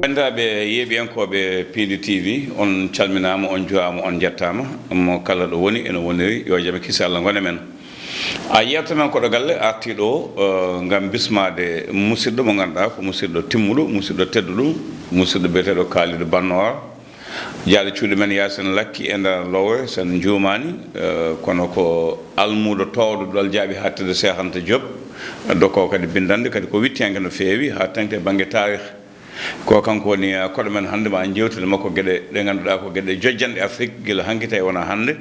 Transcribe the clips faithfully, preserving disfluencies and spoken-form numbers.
Banndiraaɓe yeeɓiyankooɓe Piindi T V, on calminaama, on njuwaama, on njettaama. Mo kala ɗo woni, ene woniri, yo jam e kisi Allah ngon e men. A yeewta men ko ɗo galle artii ɗo, eh, ngam bismaade musidɗo mo ngannduɗaa ko musidɗo timmuɗo, musidɗo tedduɗo, musidɗo biyeteeɗo Kalidou Bannoor. Jaaɗo cuuɗi men Yaasin Lakki e nder Lowe, sen njuumaani, eh, kono ko almuudo toowɗo duɗal jaaɓi haaɗtirde Cheikh Anta Diop, dokkoowo kadi binndannde, kadi ko wiɗtiyanke no feewi, haa teŋti e bannge taarih. Ko kanko woni, eh, koɗo men hannde, ma en njeewtide makko geɗe ɗe ngannduɗaa ko geɗe jojjanɗe Afrik, gila hanki tawi wonaa hannde.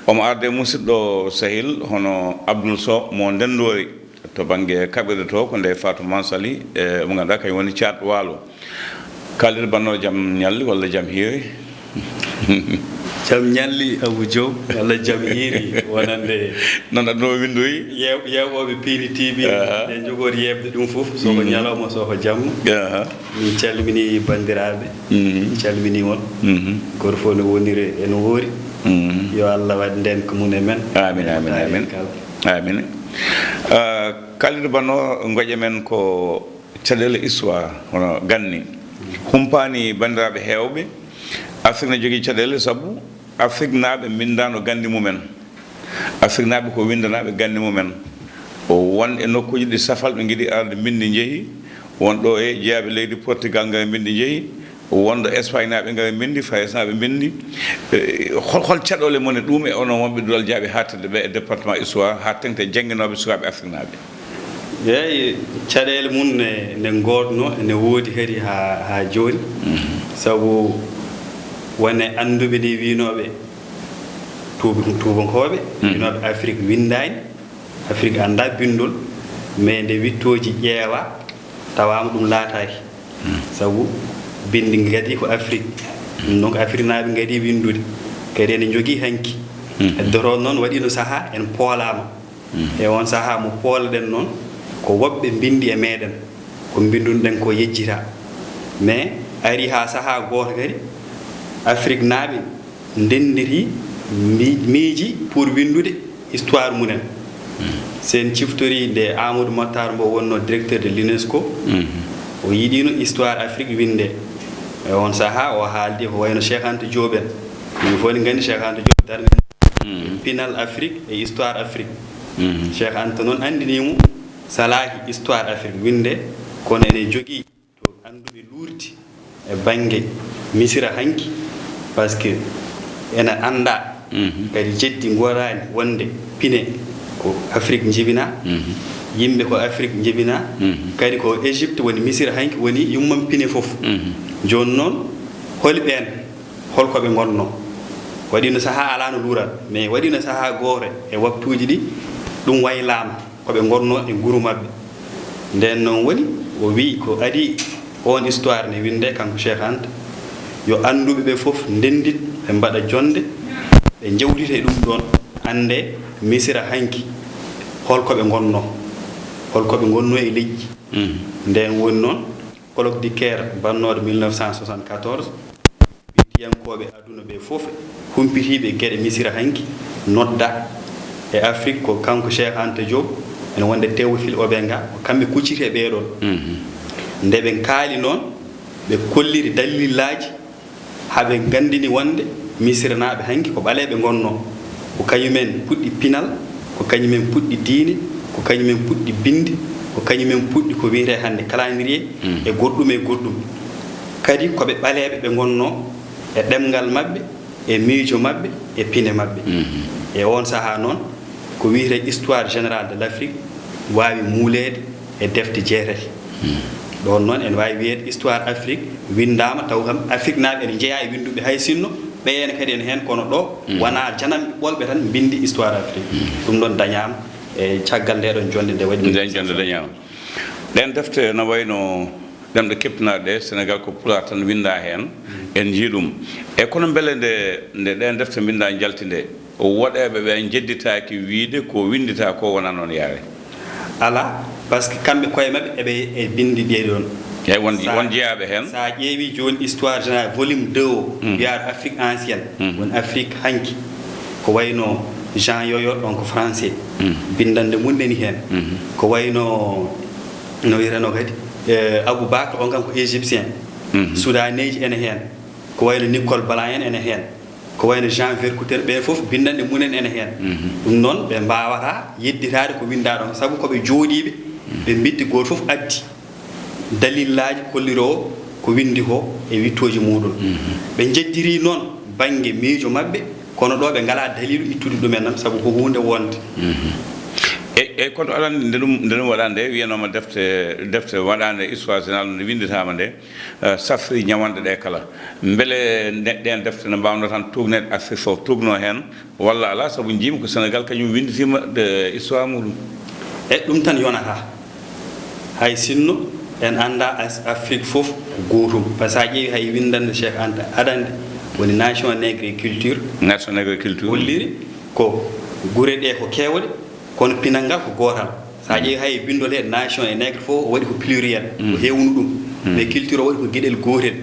Omo arde musidɗo sehil hono Abdoul Sow mo Ndenndoori. To bannge kaɓirɗe to, ko ndeye Fatou Mansali, e mo ngannduɗaa kañum woni Caat Waalo. Kalidou Bannoor, jam ñalli walla jam hiiri? Jam ñalli, Abou Diop, walla jam hiiri, wonande Noon aduna o winndoyi. yeew- yeewɓooɓe Piindi T V. Aha. Ɓe njogoori yeeɓde ɗum fof, so ko ñalawma, so ko jamma. Aha. Min calmini banndiraaɓe, min calmini on. Mhm. Gooto fof no woniri e no woori. Mhm. Yo Allah waɗ ndeen ko mum e men. Amin, amin, amin. Kala. Amin. Ah, Kalidou Bannoor, ngoƴa men ko caɗeele histoire, hono ganni. Humpaani banndiraaɓe heewɓe. Afrik ne jogii caɗeele, sabu Afriknaaɓe mbinndaano ganni mumen. Afriknaaɓe ko winndanaaɓe ganni mumen. O won e nokkuuji ɗi safalɓe ngiɗi arde mbinndi njehi. Won ɗo e jeyaaɓe leydi Portugal ngara mbinndi njehi. Won ɗo Espagnaaɓe ngara mbinndi, Faransanaaɓe mbinndi. Eh, hol, hol caɗoole mon e ɗum e onon wonɓe duɗal jaaɓi haaɗtirde ɓe e département histoire haa teŋti e jannginooɓe sukaaɓe Afriknaaɓe? Eeyi, caɗeele mum ne, ne ngoodno, ne woodi kadi haa, haa jooni. Sabu won e annduɓe ni wiynooɓe tuub-, tuubankooɓe, wiynooɓe Afrik winndaani, Afrik anndaa binndol, mais nde wiɗtooji ƴeewaa, tawaama ɗum laataaki. Sabu binndi ngadii ko Afrik. Ɗum noon ko Afriknaaɓe ngadii winndude. Kadi ene njogii hanki. Heddotoo noon waɗiino sahaa en poolaama. E oon sahaa mo poolɗen noon, ko woɓɓe mbinndi e meeɗen. Ko mbinnduno-ɗen ko yejjitaa. Mais arii haa sahaa gooto kadi, Afriknaaɓe ndennditi mbi-, miiji pour winndude histoire mumen. So en ciftorii nde Amadou Matar Mbow wonnoo directeur de l'UNESCO, o yiɗiino histoire Afrik winndee. E oon sahaa o haaldi ko wayno Cheikh Anta Diop en. Yimɓe fof ne nganndi Cheikh Anta Diop darnde pinal Afrik e histoire Afrik. Cheikh Anta noon anndinii mo salaaki histoire Afrik winndee, kono ene jogii to annduɓe luurti e bannge Misira hanki, par ce que ene anndaa kadi jeddi ngoraani wonde pine ko Afrik njibinaa, yimɓe ko Afrik njibinaa, kadi ko Égypte woni Misira hanki woni yummam pine fof. Jooni noon, holi ɓeen? Hol ko ɓe ngonnoo? Waɗiino sahaa alaano luural, mais waɗiino sahaa gooto e waktuuji ɗi ɗum waylaama, ko ɓe ngonnoo e nguru maɓɓe. Ndeen noon woni, o wiyi ko adii oon histoire ne winndee, kanko Cheikh Anta, yo annduɓe ɓe fof ndenndit, ɓe mbaɗa jonnde, ɓe njewtita e ɗum ɗoon, anndee Misira hanki, hol ko ɓe ngonnoo, hol ko ɓe ngonnoo e leƴƴi. Ndeen woni noon, Colloque du Caire bannooɗo mille neuf cent soixante-quatorze, wiɗtiyankooɓe aduna ɓe fof, humpitiiɓe geɗe Misira hanki, noddaa e Afrik ko kanko Cheikh Anta Diop, ene wonde Théophile Obenga, ko kamɓe kucciti e ɓee ɗoon. Nde ɓe kaali noon, ɓe kolliri dallillaaji, haa ɓe nganndini wonde Misiranaaɓe hanki ko ɓaleeɓe ngonnoo. Ko kañumen puɗɗi pinal, ko kañumen puɗɗi diine, ko kañumen puɗɗi binndi, ko kañumen puɗɗi ko wiyetee hannde calendrier, e goɗɗum e goɗɗum. Kadi ko ɓe ɓaleeɓe ɓe ngonnoo e ɗemngal maɓɓe, e miijo maɓɓe, e pine maɓɓe. E oon sahaa noon, ko wiyetee histoire générale de l'Afrique waawi muuleede e defte jeetati. Ɗoon noon, ene waawi wiyeede histoire Afrique winndaama, taw kam Afriknaaɓe ene njeyaa e winnduɓe, hay sinno ɓeyeene kadi ene heen, kono ɗo wonaa jananɓe ɓolɓe tan mbinndi histoire Afrique. Ɗum ɗoon dañaama e caggal ndee ɗoon jonnde nde waɗi. Ndeen jonnde dañaama. Ɗeen defte no wayno ɗemɗe keptinaaɗe ɗe, Senegaal ko Pulaar tan winndaa heen, en njiyii ɗum. E kono mbele nde, nde ɗeen defte mbinndaa njalti nde, woɗeeɓe ɓe njedditaaki wiyde ko winnditaa ko wonaa noon yaari? Alaa, par ce que kamɓe koye maɓɓe eɓe e binndi ɗee ɗoon. Eeyi, won, won jeyaaɓe heen. So a ƴeewii jooni histoire générale volume deux o, wiyaa Afrique ancienne, woni Afrique hanki, ko wayno Jean Yoyo, ɗon ko français. Binndannde mum nani heen. Ko wayno, no wiyeteno kadi, eh, Aboubacre, on kam ko égyptien. Soudaneeji ene heen. Ko wayno Nicole Blanc en ene heen. Ko wayno Jean Vercouter, ɓe fof binndannde mum en ene heen. Ɗum noon, ɓe mbaawata yedditaade ko winndaa ɗon, sabu ko ɓe jooɗiiɓe, ɓe mbitti gooto fof addi dalillaaji kolliroowo ko winndi ko e wittooji muɗum. Ɓe njeddiri noon bannge miijo maɓɓe, kono ɗo ɓe ngalaa daliilu ittude ɗum en nan, sabu ko huunde wonde. E, e kono aɗa anndi nde ɗum, nde ɗum waɗaa nde, wiyanooma defte, defte waɗaande histoire général nde winnditaama nde, eh, safri ñawanɗe ɗe kala. Mbele nde, ɗeen defte ne mbaawnoo tan tuugneede Afrique fof, tuugnoo heen, walla alaa, sabu njiimi ko Sénégal kañum winnditiima de histoire muɗum. E ɗum tan yonata. Hay sinno en annda As-, Afrique fof ko gootum. Par ce que a ƴeewi hay winndannde Cheikh Anta adannde woni Nation Nègre et Culture. Nation Nègre et Culture. Holliri ko gure ɗe ko keewɗe, kono pinal ngal ko gootal. So a ƴeewi hay binndol he Nation et Nègre fof, o waɗi ko pluriel, ko heewnu ɗum. Mais culture o waɗi ko geɗel gootel.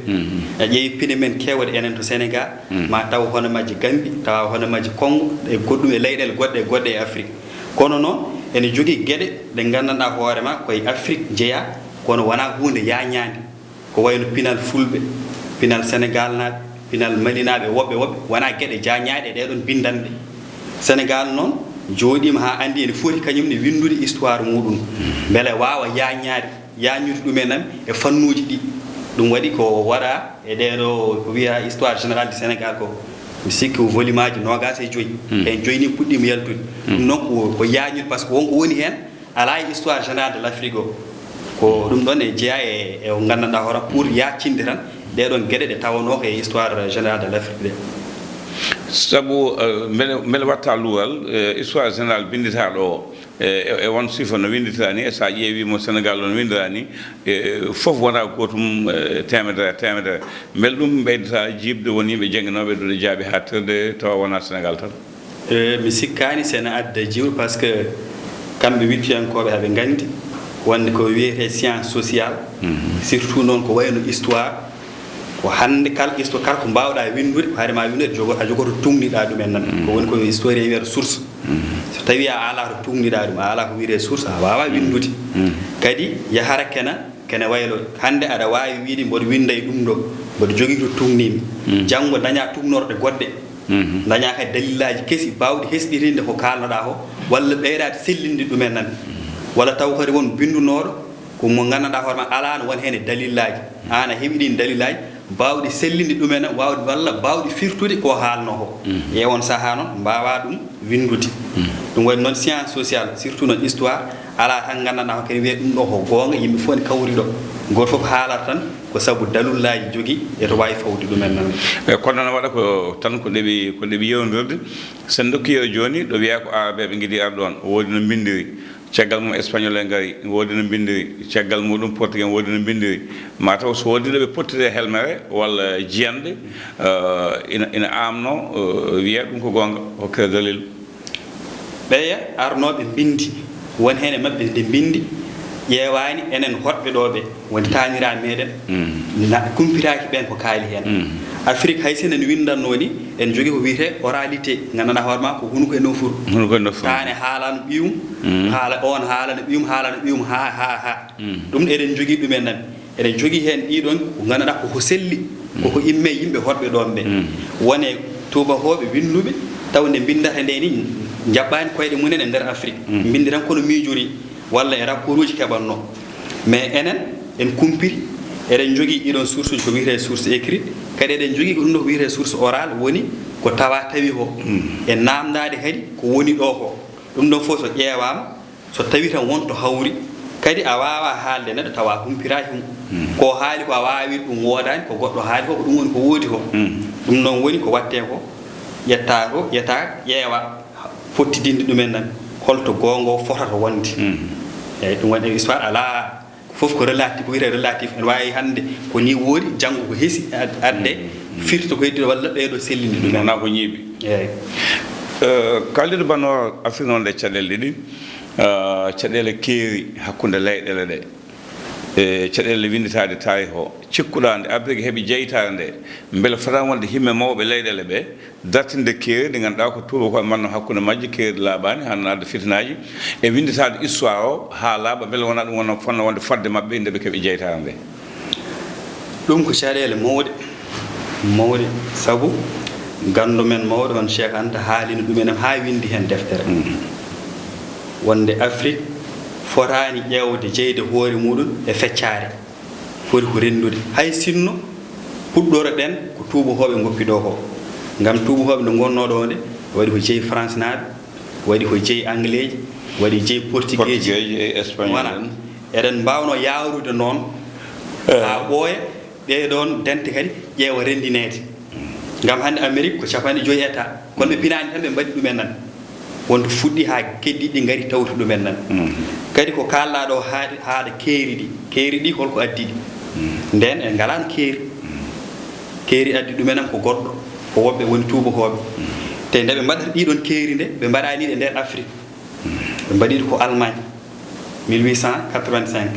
A ƴeewi pine men keewɗe enen to Sénégal, ma taw hono majje Gambie, tawa hono majje Congo, e goɗɗum e leyɗeele goɗɗe e goɗɗe e Afrique. Kono noon, ene jogii geɗe ɗe nganndanɗaa hoore ma koye Afrique jeyaa, kono wonaa huunde yaañaande. Ko wayno pinal Fulɓe, pinal Senegaalnaaɓe, pinal Malinaaɓe, woɓɓe woɓɓe, wonaa geɗe jaañaaɗe e ɗeeɗoon binndanɗe. Senegaal noon jooɗiima haa anndi ene foti kañum ne winndude histoire muɗum, mbele waawa yaañaade, yaañude ɗum en am e fannuuji ɗi. Ɗum waɗi ko waɗaa e ɗeeɗo ko wiyaa histoire générale du Sénégal ko, mi sikki ko volume aji noogaas e joyi. Heen joyi ni puɗɗiima yaltude. Ɗum noon ko, ko yaañude, par ce que won ko woni heen alaa e histoire générale de l'Afrique o. Ko ɗum ɗoon e jeyaa e, e ko nganndanɗaa hoore pour yaaccinde tan ɗeeɗoon geɗe ɗe tawanoo ko e histoire générale de l'Afrique ɗe. Sabu, eh, mbele, mbele waɗtaa luural, eh, histoire générale binnditaaɗo o, e, e, e won sifa no winnditiraa ni, e so a ƴeewii mo Senegaal o no winndiraa ni, e, fof wonaa gootum, e, teemedere e teemedere. Mbele ɗum ɓeydataa jiiɓde won yimɓe jannginooɓe ɗo ɗe jaabi haaɗtirde tawa wonaa Senegaal tan? E, mi sikkaani so ene adda jiwɗo, par ce que kamɓe wiɗtuyankooɓe aɓe nganndi wonde ko wiyetee science sociale, surtout noon ko wayno histoire, ko hannde kala histoire kala ko mbaawɗaa winndude, ko hade ma winndude, jogo-, a jogoto tuugniɗaa ɗum en nan. Ko woni ko historien wiyata source. So tawii a alaa to tuugniɗaa ɗum, a alaa ko wiyetee source, a waawaa winndude. Kadi yahara kena, kene waylo, hannde aɗa waawi wiyde mboɗo winnda e ɗum ɗo, mboɗo jogii to tuugniimi. Janngo dañaa tuugnorɗe goɗɗe, dañaa kadi dalillaaji kesi baawɗi hesɗitinde ko kaalnoɗaa ko, walla ɓeydaade sellinde ɗum en nan. Walla taw kadi won binndunooɗo, ko mo nganndanɗaa hoore ma alaano won heen e dalillaaji. Aan a heɓi ɗiin dalillaaji baawɗi sellinde ɗum en, waawde walla baawɗi firtude ko haalnoo ko. E oon sahaa noon, mbaawaa ɗum winndude. Ɗum waɗi noon science sociale, surtout noon histoire, alaa tan nganndanɗaa ko kadi wiyee ɗum ɗo ko goonga, yimɓe fof ne kawri ɗo. Gooto fof haalata tan ko sabu dalullaaji jogii e to waawi fawde ɗum en noon. E kono noon waɗa ko tan ko ɗeɓi, ko ɗeɓi yewndirde. So en ndokkii o jooni, ɗo wiyaa ko Arabeeɓe ngidi arde oon, woodi no mbinndiri. Caggal mum Espagnol en ngari, woodi no mbinndiri, caggal muɗum Portugais en woodi no mbinndiri. Ma taw so woodi ɗo ɓe pottiri e helmere walla jiyanɗe, eh, ina, ina aamno, eh, wiya ɗum ko goonga, hokkira dalil. Ɓeya arnooɓe mbinndi, won heen e maɓɓe nde mbinndi, ƴeewaani enen hoɗɓe ɗo ɓe. Woni taaniraa meɗen, na kumpitaaki ɓeen ko kaali heen. Afrique hay so en winndannoo ni, en jogii ko wiyetee oralité, nganndanɗaa hoore ma ko hunuko e nofuru. Hunuko e nofuru. Taan e haalano ɓiyum, haala, oon haalano ɓiyum, haalano ɓiyum, haa, haa, haa. Ɗum eɗen jogii ɗum en nan. Eɗen jogii heen ɗiɗon ko nganndanɗaa ko ko selli, ko ko immee yimɓe hoɗɓe ɗoon ɓe. Wone tuubakooɓe winnduɓe, taw nde mbinndata nde ni, njaɓɓaani koyɗe mum en e nder Afrique. Mbinndi tan kono miijorii. Walla e rapport uji keɓatnoo. Mais enen, en kumpiti, eɗen njogii ɗiɗon source uji, ko wiyetee source écrite, kadi eɗen njogii ko ɗum ɗo ko wiyetee source orale, woni ko tawa tawi ko. E naamndaade kadi ko woni ɗo ko. Ɗum ɗon fof so ƴeewaama, so tawi tan won to hawri, kadi a waawaa haalde neɗɗo tawa humpitaaki mo. Ko haali ko a waawii ɗum woodaani, ko goɗɗo haali ko, ko ɗum woni ko woodi ko. Ɗum noon woni ko waɗtee ko, ƴettaa to, ƴettaa, ƴeewa. Fottidinde ɗum en nan, holto goonga o fotata wonde. Eeyi, ɗum waɗi histoire alaa, fof ko relatif, ko wiyetee relatif. Ene waawi hannde ko nii woodi, janngo ko hesi ad-, adde, firti ko heddi walla ɓeeɗo sellinde ɗum en. Wonaa ko ñiiɓi. Eeyi. Eh, Kalidou Bano, Afrique noon ɗe caɗeele ɗiɗi, eh, caɗeele keeri hakkunde leyɗeele ɗe. e caɗeele winnditaade taariho, cikkuɗaa nde Afrik heɓi jeytaare nde, mbele fotaani wonde yimɓe mawɓe leyɗeele ɓe dartinde keeri ndi ngannduɗaa ko tuubakooɓe mbaɗno hakkunde majji, keeri laaɓaani, hano adda fitinaaji, e winnditaade histoire o haa laaɓa, mbele wonaa ɗum wonno fotnoo wonde fodde maɓɓe nde ɓe keɓi jeytaare nde? Ɗum ko caɗeele mawɗe, mawɗe, sabu ganndo men mawɗo on Cheikh Anta haalino ɗum en haa winndi heen deftere. Wonde Afrik fotaani ƴeewde jeyde hoore muɗum e feccaare, foti ko renndude. Hay sinno puɗɗoro-ɗen ko tuubakooɓe ngoppi ɗo ko, ngam tuubakooɓe nde ngonnoo ɗo nde, waɗi ko jeyi Faraysenaaɓe, waɗi ko jeyi Angleeji, waɗi jeyi Portigeeji. Portigeeji e Espagnol Voilà. en. Eɗen mbaawno yaarude noon haa ɓooya, ɗee ɗoon dente kadi ƴeewa renndineede. Ngam hannde Amerik ko capanɗe joyi État, kono ɓe pinaani tan ɓe mbaɗi ɗum en nan. Wonto fuɗɗi haa keddiiɗi ngari tawti ɗum en nan. Kadi ko kaalɗaa ɗo haaɗi, haaɗa keeri ɗi. Keeri ɗi holko addi ɗi? Ndeen en ngalaano keeri. Keeri addi ɗum en nan ko goɗɗo, ko woɓɓe woni tuubakooɓe. Te nde ɓe mbaɗata ɗii ɗoon keeri nde, ɓe mbaɗaani ɗe nder Afrik. Ɓe mbaɗi ɗi ko Allemagne, mille huit cent quatre-vingt-cinq.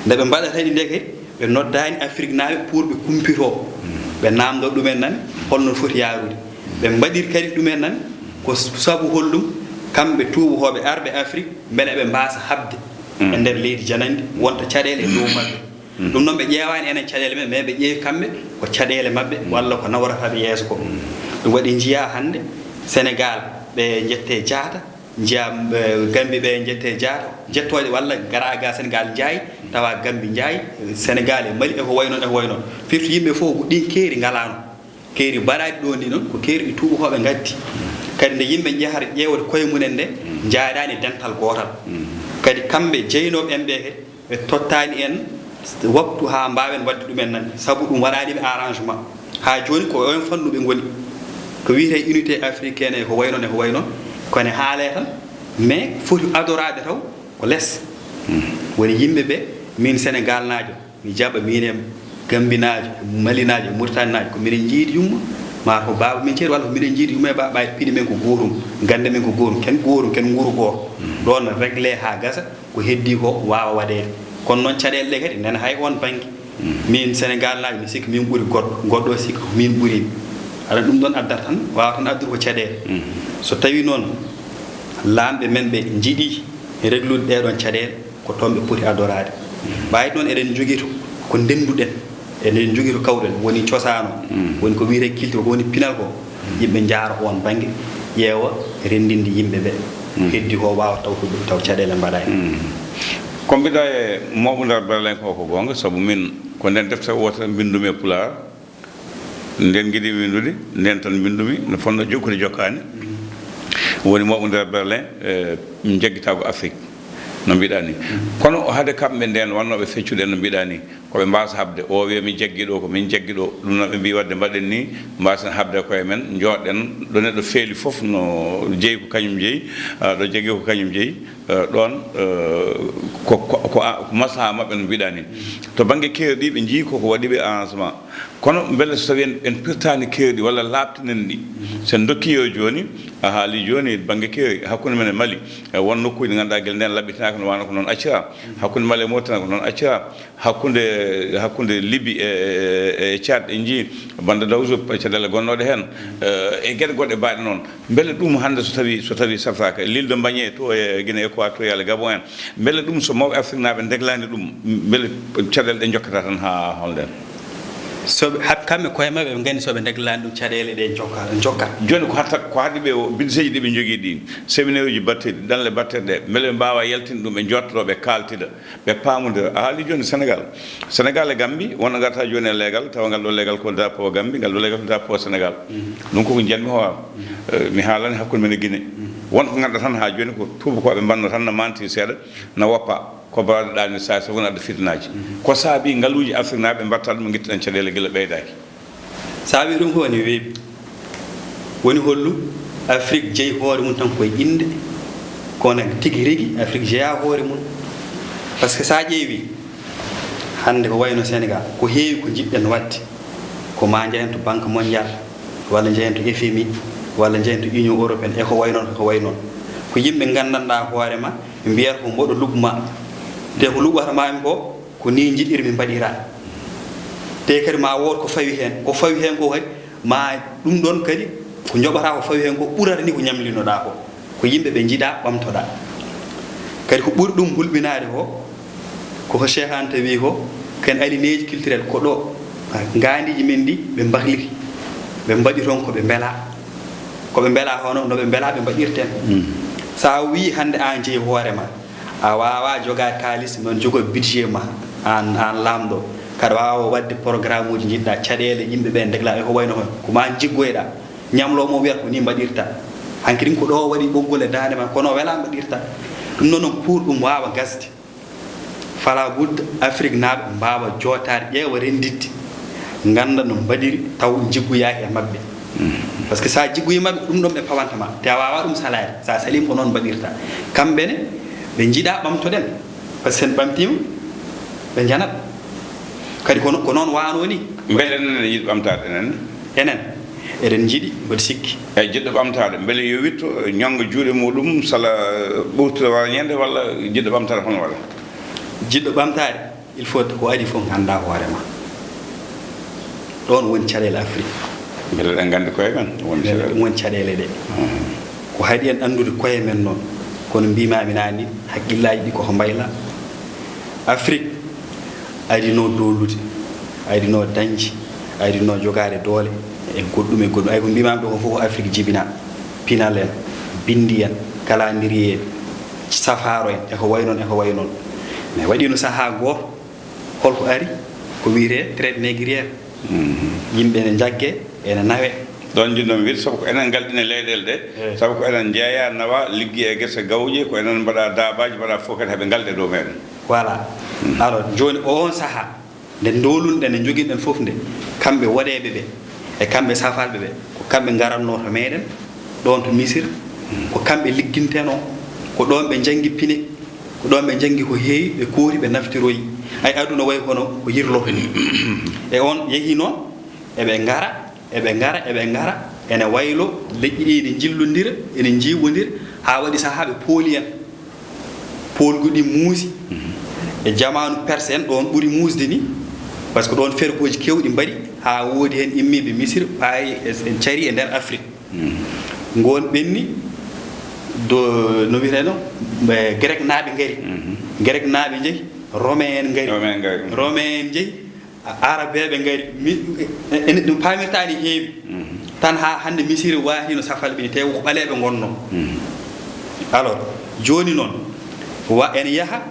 Nde ɓe mbaɗata ɗi nde kadi, ɓe noddaani Afriknaaɓe pour ɓe kumpitoo, ɓe naamndoo ɗum en nan holno foti yaarude. Ɓe mbaɗiri kadi ɗum en nan ko sabu holɗum, kamɓe tuubakooɓe arɓe Afrik, mbele eɓe mbaasa haɓde e nder leydi jananndi, wonta caɗeele e dow maɓɓe. Ɗum noon ɓe ƴeewaani enen caɗeele men, mais ɓe ƴeewi kamɓe ko caɗeele maɓɓe walla ko nawrata ɓe yeeso ko. Ɗum waɗi njiyaa hannde Senegaal ɓe njettee Jaata, njiyaa eh, Gambi ɓe njettee Jaata, jettooje walla ngaraa ga Senegaal njaayi, tawa Gambi njaayi, Senegaal e Mali e ko wayi noon e ko wayi noon. Firti yimɓe fof ko ɗiin keeri ngalaano. Keeri mbaɗaaɗi ɗo ndi noon ko keeri ɗi tuubakooɓe ngaddi. Kadi nde yimɓe njahata ƴeewde koye mum en nde, njaadaani e dental gootal. Kadi kamɓe jeynooɓe en ɓe kadi, ɓe tottaani en waktu haa mbaawen waɗde ɗum en nan, sabu ɗum waɗaani ɓe arrangement. Haa jooni ko oon fannu ɓe ngoni. Ko wiyetee unité africaine e ko wayi noon e ko wayi noon, kono haalee tan, mais foti adoraade taw ko les. Woni yimɓe ɓe, miin Senegaalnaajo, mi jaɓa miin e Gambinaajo, e Malinaajo, e Muritaninaajo, ko miɗen njiidi yumma, maa ko baaba min ceeɗu, walla ko miɗen njiidi yumma e baaba, ɓay piɗi men ko gootum, gannde men ko gootum, ken gootum, ken nguuru gooto. Ɗoon régler haa gasa, ko heddii ko waawa waɗeede. Kono noon caɗeele ɗe kadi nana hay oon bannge. Miin Senegaalnaajo, mi sikki miin ɓuri goɗɗo, goɗɗo o sikka ko miin ɓuri mi. Aɗa ɗum ɗoon addata tan, waawa tan addude ko caɗeele. So tawii noon laamɓe men ɓe njiɗii reglude ɗee ɗoon caɗeele, ko toon ɓe poti adoraade. Ɓay noon eɗen njogii to ko ndennduɗen, eɗen njogii to kawɗen, woni cosaan o, woni ko wiyetee culture, ko woni pinal ko, yimɓe njaara oon bannge, ƴeewa renndinde yimɓe ɓe. Heddii ko waawa taw ko ɗum taw caɗeele mbaɗaani. Ko mbiɗa e mawɓe nder Berlin ko, ko goonga, sabu min ko nden deftere wootere mbinndumi e Pulaar, nden ngiɗi winndude, nden tan mbinndumi, no fotnoo jokkude jokkaani. Woni mawɓe nder Berlin, eh, jaggitaago Afrik, no mbiɗaa ni. Kono hade kamɓe nden wonnooɓe feccude en no mbiɗaa ni, ko ɓe mbaasa haɓde, o wiya min jaggi ɗo, ko min jaggi ɗo, ɗum noon ɓe mbii waɗde mbaɗen ni, mbaasen haɓde koye men, njooɗɗen, ɗo neɗɗo feeli fof no jeyi ko kañum jeyi, ah, ɗo jaggi ko kañum jeyi. Eh, ɗoon, eh, ko, ko, ko a-, ko maslaha maɓɓe no mbiɗaa ni. To bannge keeri ɗi, ɓe njii ko ko waɗi ɓe arrangement. Kono mbele so tawii en, en pirtaani keeri ɗi walla laaɓtinen ɗi, so en ndokkii yo jooni, a haalii jooni bannge keeri, hakkunde men e Mali, e won nokkuuji ɗi ngannduɗaa gila ndeen laɓɓitinaaka no waano ko noon acciraa. Hakkunde Mali e Mauritanie ko noon acciraa. Hakkunde, hakkunde Libi e, e, e Tchad, en njii Banda Daouzou, caɗeele gonnooɗe heen, eh, e geɗe goɗɗe baaɗe noon. Mbele ɗum hannde so tawii, so tawii safraaka, l'île de Mbagné to e Guinée équatoriale, Gabon en, mbele ɗum so mawɓe Afriknaaɓe ndeglaani ɗum, mbele caɗeele ɗe njokkata tan haa hol ndeen? So ɓe, hat-, kamɓe koye maɓɓe ɓe nganndi so ɓe ndeglaani ɗum caɗeele ɗe njokka-, njokkat. Jooni ko hatta, ko haɗi ɓe o, budget ji ɗi ɓe njogii ɗi, séminaire uji batteɗi, ɗanle batteɗe ɗe, mbele ɓe mbaawa yaltinde ɗum, ɓe njooɗtotoo, ɓe kaaltida, ɓe paamondira. A haalii jooni Senegaal. Senegaal e Gammbi, wonno ngarta jooni e leegal, tawa ngal ɗo leegal ko drapeau Gammbi, ngal ɗo leegal ko drapeau Senegaal. Ɗum koko njiyanmi hoore am. Eh, mi haalani hakkunde men e Guinée. Won ko ngannduɗaa tan haa jooni ko tuubakooɓe mbanno tan, na manti seeɗa, na woppa. Ko baawɗe ɗaani saa so wona adda fitinaaji. Ko saabii ngaluuji Afriknaaɓe mbaɗta ɗum, ngittaɗen caɗeele gila ɓeydaaki? Saabii ɗum ko woni weeɓi. Woni hollu Afrik jeyi hoore mum tan koye innde, kono tigi rigi Afrik jeyaa hoore mum. Par ce que so a ƴeewi hannde ko wayno Senegaal, ko heewi ko njiɗɗen waɗde, ko ma njahen to Banque Mondiale, walla njahen to F M I, walla njahen to Union Européenne, e ko way noon, e ko way noon. Ko yimɓe nganndanɗaa hoore ma, ɓe mbiyata ko mboɗo luɓ ma. Te ko luɓata ma mi ko, Ko nii njiɗirmi mbaɗiraa. Te kadi ma wood ko fawi heen. Ko fawi heen ko kadi, ma ɗum ɗoon kadi, ko njoɓataa ko fawi heen ko ɓurata ni ko ñamlinoɗaa ko. Ko yimɓe ɓe njiɗaa ɓamtoɗaa. Kadi ko ɓuri ɗum hulɓinaade ko, ko ko Cheikh Anta wi ko, ken alinéeji culturel ko ɗo, ngaandiiji men ɗi ɓe mbakliri. Ɓe mbaɗi toon ko ɓe mbelaa. Ko ɓe mbelaa hono no ɓe mbelaa ɓe mbaɗirten. Mm. So a wii hannde aan jeyi hoore ma, a waawaa jogaade kaalis, noon jogoo budget ma, aan, aan laamɗo. Kaɗa waawa waɗde programme uji njiɗɗaa, caɗeele yimɓe ɓe ndeglaa, e ko wayno heen. Ko ma aan jiggoyɗaa. Ñamloowo mo wiyata ko nii mbaɗirta. Hanki ɗin ko ɗo waɗi ɓoggol e daande ma, kono welaa mbaɗirta. Ɗum noon, noon pour ɗum waawa gasde. Fala budda Afrik naaɓe mbaawa jootaade, ƴeewa rennditde, ngannda no mbaɗiri taw njiggoyaaki e maɓɓe. Parce que so a jiggoyii maɓɓe, ko ɗum ɗoon ɓe pawanta ma. Te a waawaa ɗum salaade. So a saliima ko noon mbaɗirta. Kamɓe ne, ɓe njiɗaa ɓamtoɗen. Parce que sen ɓamtiima, ɓe njanat. Kadi ko no-, ko noon waanoo ni. Mbele enen ene yiɗi ɓamtaade enen? Enen, eɗen njiɗi, mboɗo sikki. Eyi, jiɗɗo ɓamtaade, mbele yo witto, ñannga juuɗe muɗum, sala ɓurtude walla ñande, walla jiɗɗo ɓamtaade hono waɗa? Jiɗɗo ɓamtaade, il faut ko adii fof ngannda hoore ma. Ɗoon woni caɗeele Afrik. Mbele eɗen nganndi koye men, woni Mbele caɗeele. Ɗum woni caɗeele ɗe. Mhm. Ko haɗi en anndude koye men noon. Kono mbiimaami naane ni, hakkillaaji ɗi koko mbayla. Afrik adinoo dowlude, adinoo dañde, adinoo jogaade doole e goɗɗum e goɗɗum. Ay ko mbiimaami ɗo ko fof ko Afrik jibinaa. Pinal en, binndi en, calendrier, safaaro en, e ko wayi noon, e ko wayi noon. Mais waɗiino sahaa gooto, holko ari? Ko wiyetee traite négrière. Mhm. Yimɓe ene njagge, ene nawe. Ɗoon njiɗnoomi wiyde, sabu ko enen ngalɗini leyɗeele ɗe, eey, sabu ko enen njeeya, nawa, liggi e gese gawƴe, ko enen mbaɗa daabaaji, mbaɗa fof kadi haɓe ngalɗi e dow meɗen. Voilà. Mhm. Alors, jooni o on sahaa, nde ndoolunɗen, nde njoginɗen fof nde, kamɓe woɗeeɓe ɓe, e kamɓe safalɓe ɓe, ko kamɓe ngaratnoo to meɗen, ɗoon to Misir, ko kamɓe liggintenoo, ko ɗoon ɓe njanngi pine, ko ɗoon ɓe njanngi ko heewi, ɓe kooti, ɓe naftiroyi. Ay, aduna wayi kono ko yirloto ni. E on yehii noon, eɓe ngara, eɓe ngara, eɓe ngara, ene waylo, leƴƴi ɗi ene njillondira, ene njiiɓondira, haa waɗi sahaa ɓe pooli en. Poolgu ɗi muusi. Mhm. E jamaanu Perse en, ɗoon ɓuri muusde ni, parce que ɗoon fergooji keewɗi mbaɗi, haa woodi heen immiiɓe Misir, ɓaayi e, en carii e nder Afrik. Mhm. Ngoon ɓenni do, no wiyetee no, ɓe Greknaaɓe ngari. Mhm. Greknaaɓe njehi, Romain en ngari. Romain en ngari. Mhm. Romain en njehi, A-, Arabeeɓe ngari, mi, e-, e-, ɗum paamirtaani heewi. Mhm. Tan haa hannde Misiri waati no safalɓe ni, te ko ɓaleeɓe ngonnoo. Mhm. Alors, jooni noon, wa-, en yaha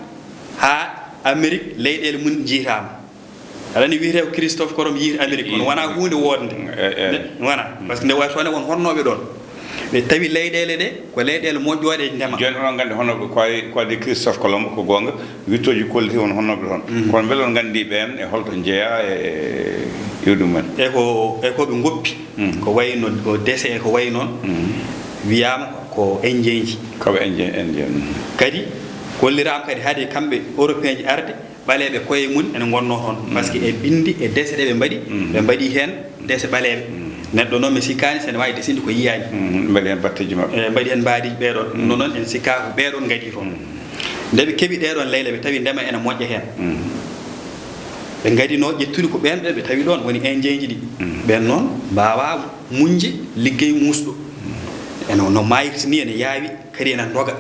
haa Amerik, leyɗeele mum njiytaama. Aɗa anndi wiyetee ko Christophe Colomb yiiti Amerik, kono wonaa huunde woodnde. E, e. Nde, wonaa, parce que nde wayi toon ne won honnooɓe ɗoon. Ɓe tawi leyɗeele ɗe ko leyɗeele moƴƴooɗe e ndema. Jooni oɗon nganndi hono ko wayi, ko wayi Christophe Colomb, ko goonga, wiɗtooji kolliti won honnooɓe toon. Mhm. Kono mbele on nganndi ɓeen e holto njeyaa e, e iwdi mumen? E ko, e ko ɓe ngoppi, mhm, ko wayi no, ko dese e ko wayi noon, mhm, wiyaama ko Indien ji. Ko ɓe Indien, Indien, mhm. Kadi kolliraama kadi hade kamɓe Européen ji arde, ɓaleeɓe koye mum ene ngonnoo toon. Mm. Parce que e binndi, e dese ɗe ɓe mbaɗi, mm, ɓe mbaɗi heen dese ɓaleeɓe. Mm. Neɗɗo noon mi sikkaani so ene waawi desinde ko yiyaani. Mm, mbaɗi heen batteeji maɓɓe. E mbaɗi heen mbaadiiji ɓee ɗoon. Mm. Ɗum noon en sikkaa ko ɓee ɗoon ngadii toon. Mm. Nde ɓe keɓi ɗee ɗoon leyɗe, ɓe tawi ndema ene moƴƴa heen. Mm. Ɓe ngadinoo ƴettude ko ɓeen ɓe, ɓe tawi ɗoon woni Indien ji ɗi. Mm. Ɓeen noon mbaawaa muñde liggey muusɗo. Mm. Ene no maayirta ni, ene yaawi. Kadi ene ndoga.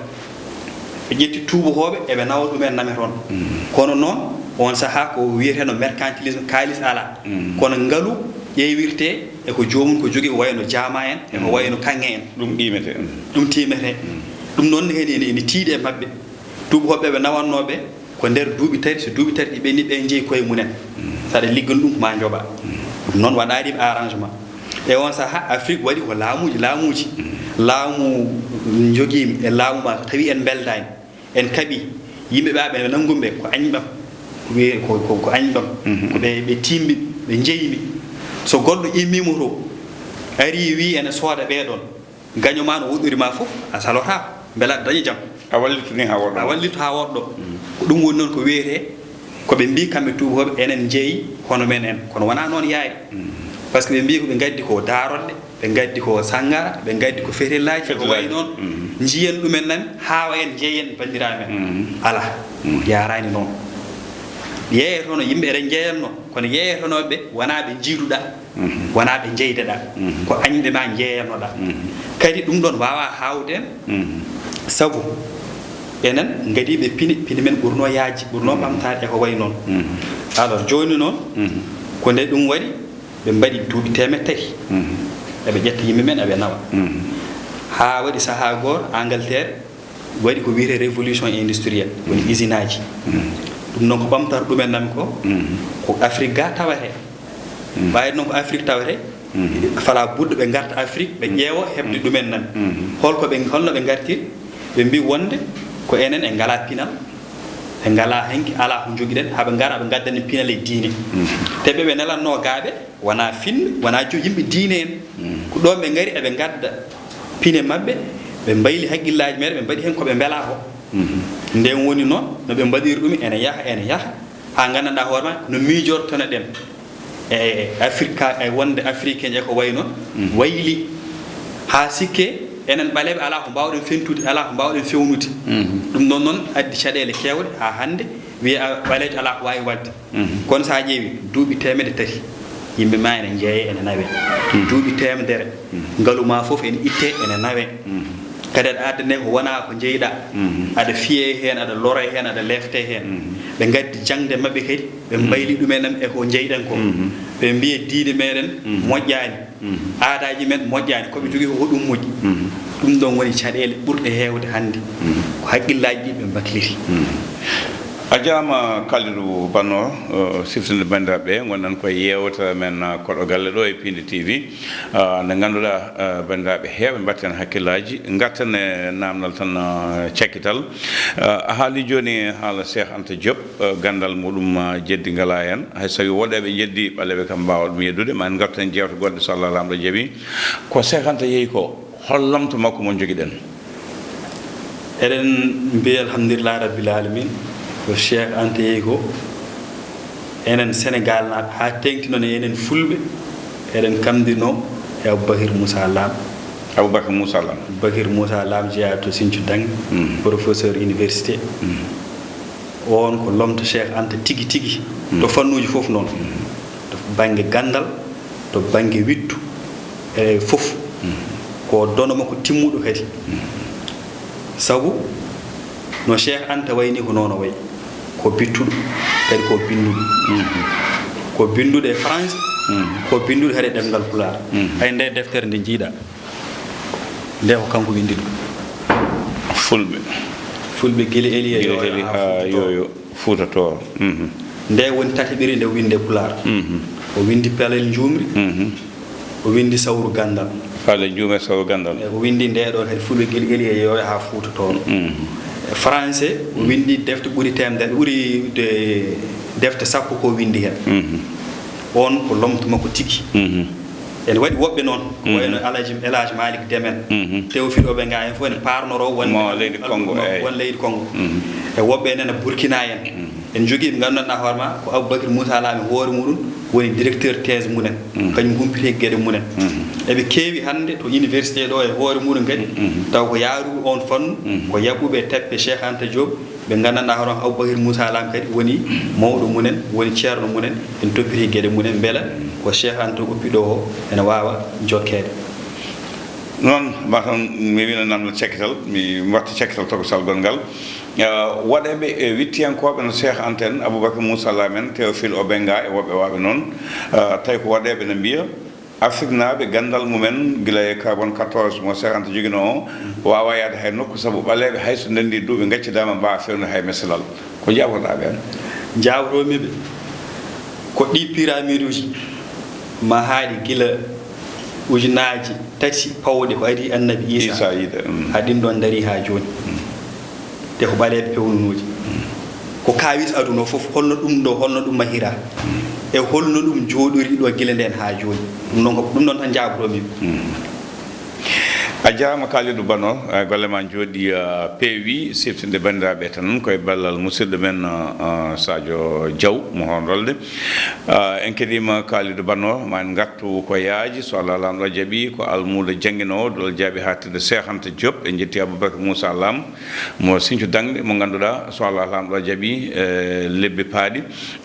Ɓe ƴetti tuubakooɓe, eɓe nawa ɗumen name toon. Mm. Kono noon, oon sahaa ko wiyetee no mercantilisme, kaalis alaa. Mm. Kono ngalu ƴeewirtee e ko joomum ko jogii, ko wayi no jaama en, e ko, mm, wayi no kaŋŋe en. Ɗum tiimete. Mm. Ɗum tiimete. Mm. Ɗum noon ne kadi ene, ene tiiɗi e maɓɓe. Tuubakooɓe ɓe nawannoo ɓe, ko nder duuɓi tati, so duuɓi tati ɗi ɓenni, ɓe njeyi koye mumen. Mm. So aɗa liggana ɗum, ko maa njoɓaa. Mm. Ɗum noon waɗaani ɓe arrangement. E oon sahaa, Afrik waɗi ko laamuuji, laamuuji. Mm. Laamu njogiimi e laamu maa, so tawii en mbeldaani, en kaɓii, yimɓe ɓe ɓe nanngu ɓe ko añɓam, ko wiye ko, ko, ko añɓam. Mhm. Ko ɓe, ɓe tiimbi, ɓe njeymi. So goɗɗo immiima to, arii wii ene sooda ɓee ɗoon. Gaño ma no woɗɗori ma fof, a salotaako, mbela aɗa daña jam. A wallitto ni haa woɗɗo. A wallitto haa woɗɗo. Mm. Ko ɗum woni noon ko wiyetee, ko ɓe mbii kamɓe tuubakooɓe, enen njeyi hono men en. Kono wonaa noon yaari. Mm. Parce que ɓe mbii ko ɓe ngaddi ko daaroɗɗe, ɓe ngaddi ko sanngara, ɓe ngaddi ko fetelaaji, ko wayi noon. Mm. Njiyen ɗumen nami, haa wayen njeyen banndiraaɓe men. Mm. Alaa, mm, yaaraani noon. Yeeyetono yimɓe eɗen njeeyatno, kono yeeyetonooɓe ɓe wonaa ɓe njiiduɗaa, wonaa ɓe njeydeɗaa, ko añɓe ma njeeyatnoɗaa. Kadi ɗum ɗoon waawaa haawde en, sabu enen ngadiiɓe pine, pine men ɓurnoo yaajde, ɓurnoo ɓamtaade e ko wayi noon. Alors jooni noon, ko nde ɗum waɗi, ɓe mbaɗi duuɓi teemedde tati, eɓe ƴetta yimɓe men, eɓe nawa. Haa waɗi sahaa gooto, Angleterre waɗi ko wiyetee révolution industrielle, woni usinaaji. Ɗum noon ko ɓamtata ɗumen nami ko, ko Afrique ga tawetee. Ɓayde noon ko Afrique tawetee, fala budde ɓe ngarta Afrique, ɓe ƴeewa heɓde ɗumen nami. Holko ɓe, holno ɓe ngartiri? Ɓe mbii wonde ko enen en ngalaa pinal, en ngalaa henki, alaa ko njogiɗen, haa ɓe ngara ɓe ngaddan en pinal e diine. Te ɓe ɓe nelatnoo gaaɓe, wonaa finɓe, wonaa jo-, yimɓe diine en. Ko ɗoon ɓe ngari, eɓe ngadda pine maɓɓe, ɓe mbayli hakkillaaji meeɗen, ɓe mbaɗi heen ko ɓe mbelaa ko. Ndeen woni noon, no ɓe mbaɗiri ɗum, ene yaha, ene yaha, haa nganndanɗaa hoore maa, no miijortono-ɗen e Afrique, e wonde Africain e ko wayi noon, wayli. Haa sikke, enen ɓaleeɓe, alaa ko mbaawɗen fentude, alaa ko mbaawɗen fewnude. Ɗum ɗoon noon addi caɗeele keewɗe, haa hannde, wiya ɓaleejo alaa ko waawi waɗde. Kono so a ƴeewi duuɓi teemedde tati, yimɓe ma ene njeeye, ene nawe. Duuɓi teemedere, ngalu ma fof ene itte, ene nawe. Kadi aɗa addane ko wonaa ko njeyɗaa. Aɗa fiye heen, aɗa lore heen, aɗa lefte heen. Ɓe ngaddi jaŋde maɓɓe kadi, ɓe mbayli ɗumen e ko njeyɗen ko. Ɓe mbiye diine meɗen moƴƴaani. Aadaaji men moƴƴaani, ko ɓe njogii ko, ko ɗum moƴƴi. Ɗum ɗoon woni caɗeele ɓurɗe heewde hannde. Ko hakkillaaji ɗi ɓe mbakliti. A jaaraama Kalidou Banno, eh, siftinde banndiraaɓe ɓe, ngonɗen koye yeewtere men, eh, Koɗo Galle ɗo e Piindi T V. Ah, nde ngannduɗaa, eh, banndiraaɓe heewɓe mbaɗten hakkillaaji, ngarten e naamnal tan, eh, cakkital. Eh, a haali jooni haala Cheikh Anta Diop. Eh, ganndal muɗum, eh, jeddi ngalaa heen. Hay so tawii woɗeeɓe njeddi, ɓaleeɓe kam mbaawa ɗum yeddude. Ma en ngartu heen jeewte goɗɗe, so Allah Laamɗo jaɓii. Ko Cheikh Anta yehi ko, hol lomto makko mo njogiɗen? Eɗen mbiya alhamdulillahi rabbil alamin. Ko Cheikh Anta yehi ko, enen Senegaal naaɓe, haa teeŋti noon e enen Fulɓe, eɗen kamdinoo e Aboubacry Moussa Lam. Aboubacry Moussa Lam. Aboubacry Moussa Lam jeyaa to Sinthiou Dangni, professeur université. Oon ko lomto Cheikh Anta tigi tigi, to fannuuji fof noon, to bannge ganndal, to bannge wiɗto, e fof. Ko dono makko timmuɗo kadi. Sabu no Cheikh Anta wayi nii ko noon o wayi. Ko bittuɗo, kadi ko binnduɗo. Ko binnduɗo e français, ko binnduɗo kadi e ɗemngal Pulaar. Hay nde deftere nde njiiɗaa, nde ko kanko winndi ɗum. Fulɓe. Fulɓe gila Eliya, Gila Yooyo Eli haa haa Fuuta Tooro. Yooyo Fuuta Tooro. Nde woni tataɓiri nde winnde Pulaar. O winndi Palel Njuumri, o winndi Sawru Ganndal. Palel Njuumri, Sawru Ganndal. E o winndi nde ɗo kadi Fulɓe gila Eliya, Yooyo haa Fuuta Tooro. E français, o winndi defte ɓuri teemedere, ɓuri de-, defte sappo ko winndi heen. Oon ko lomto makko tigi. Ene waɗi woɓɓe noon, ko wayno Alhaji, El Hadj Malick Dem en, Théophile Obenga en fof ene paarnoroo won Mo leydi Kongo, eey. Won leydi Kongo. E woɓɓe ene Burkina en. En njogii ɓe nganndanɗaa hoore maa ko Aboubacry Moussa Lam e hoore muɗum woni directeur thèse mumen. Kañum humpiti geɗe mumen. Eɓe keewi hannde to université ɗo e hoore muɗum kadi, taw ko yaaruɓe oon fannu, ko yaɓɓuɓe e tappe Cheikh Anta Diop, ɓe nganndanɗaa hono Aboubacry Moussa Lam kadi woni mawɗo mumen, woni ceerno mumen, en toppiti geɗe mumen, mbela ko Cheikh Anta oppi ɗo o ene waawa jokkeede. Noon, mataw mi wina namdal cakkital, mi watta cakkital tokosal gongal. Eh, waɗeeɓe, eh, wittiyankooɓe no Cheikh Anta en, Aboubacry Moussa Lam en, Théophile Obenga e woɓɓe waaɓe noon, eh, tawi ko waɗeeɓe no mbiya, Afriknaaɓe, ganndal mumen, gila e carbone quatorze mo Cheikh Anta joginoo o, waawaa yahde hay nokku, sabu ɓaleeɓe, hay so ndenndii duuɓi, ngaccidaama, mbaawaa feewnude hay meselal. Ko njaaboroɗaa ɓeen? Njaabotoomi ɓe, ko ɗii pyramiduuji mahaaɗi gila ujunaaji tati pawɗe ko adii Annabi Iisaa, Iisaa yiide, mm. Haa ɗiin ɗoon ndarii haa jooni. Te ko ɓaleeɓe pewnunooji. Ko kaawis aduna o fof, holno ɗum ɗo, holno ɗum mahiraa? E holno ɗum jooɗori ɗo gila ndeen haa jooni? Ɗum noon ko, ɗum noon tan njaabotoomi. A jaaraama Kalidou Bano, eh, golle ma njooɗi, eh, peewi. Siftinde banndiraaɓe tan ko e ballal musidɗo men, eh, eh, Sadio Diaw mo Hoondolde. Eh, en kediima Kalidou Bano, ma en ngartu ko yaaji, so Allah Laamɗo jaɓi, ko almuudo jannginoowo, duɗal jaaɓi haaɗtirde Cheikh Anta Diop. En njetti Aboubacar Moussa Lam mo Sinthiou Dangde, mo ngannduɗaa so Allah Laamɗo jaɓi, eh, lebbi paaɗi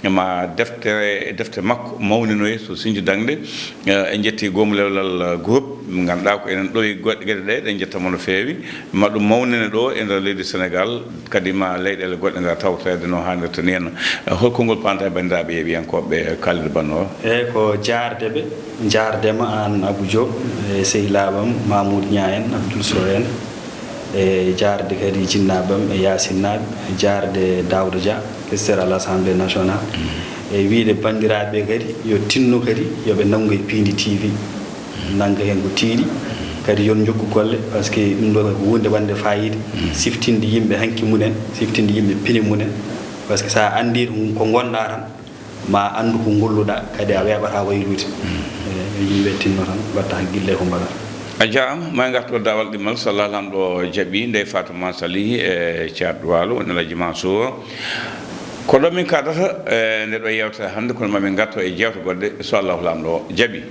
ma deftere, defte makko mawninoye so Sinthiou Dangde. Eh, en njetti Goomu Lewlal, eh, Groupe, ngannduɗaa ko enen ɗowi goɗɗe geɗe ɗe, ɗen njettamo no feewi. Ma ɗum mawnine ɗo e nder leydi Sénégal, kadi ma leyɗeele goɗɗe ngar tawtoreede no haanirta ni henna. Eh, hol konngol paanta e banndiraaɓe yeeɓiyankooɓe Kalidou Bano o? Eeyi, ko jaarde ɓe, jaarde ma aan Abou Diop, e sehilaaɓe am Mamoudou Niang en, Abdoul Sow en, e jaarde kadi jinnaaɓe am e Yaasin naaɓe, e jaarde Daouda Dia, questeur à l'Assemblée nationale, e wiyde banndiraaɓe kadi yo tinno kadi yo ɓe nanngu e Piindi T V, nannga heen ko tiiɗi, kadi yo njokku golle, parce que ɗum ɗo ko huunde wonde faayiida, siftinde yimɓe hanki mumen, siftinde yimɓe pine mumen, parce que so a anndii ko ngonɗaa tan, ma anndu ko ngolluɗaa, kadi a weeɓataa waylude. E, yo yimɓe tinno tan, mbaɗta hakkille ko mbaɗata. A jaaraama, ma en ngartu daawal ɗimmal, so Allah Laamɗo jaɓi, ndey Fatou Mansali e Thiat Waalo, woni Alhaji Mansour. Ko ɗo min kaadata, e, nde ɗo yeewtere hannde, kono ma min ngarto e jeewte goɗɗe, so Allah Laamɗo jaɓi.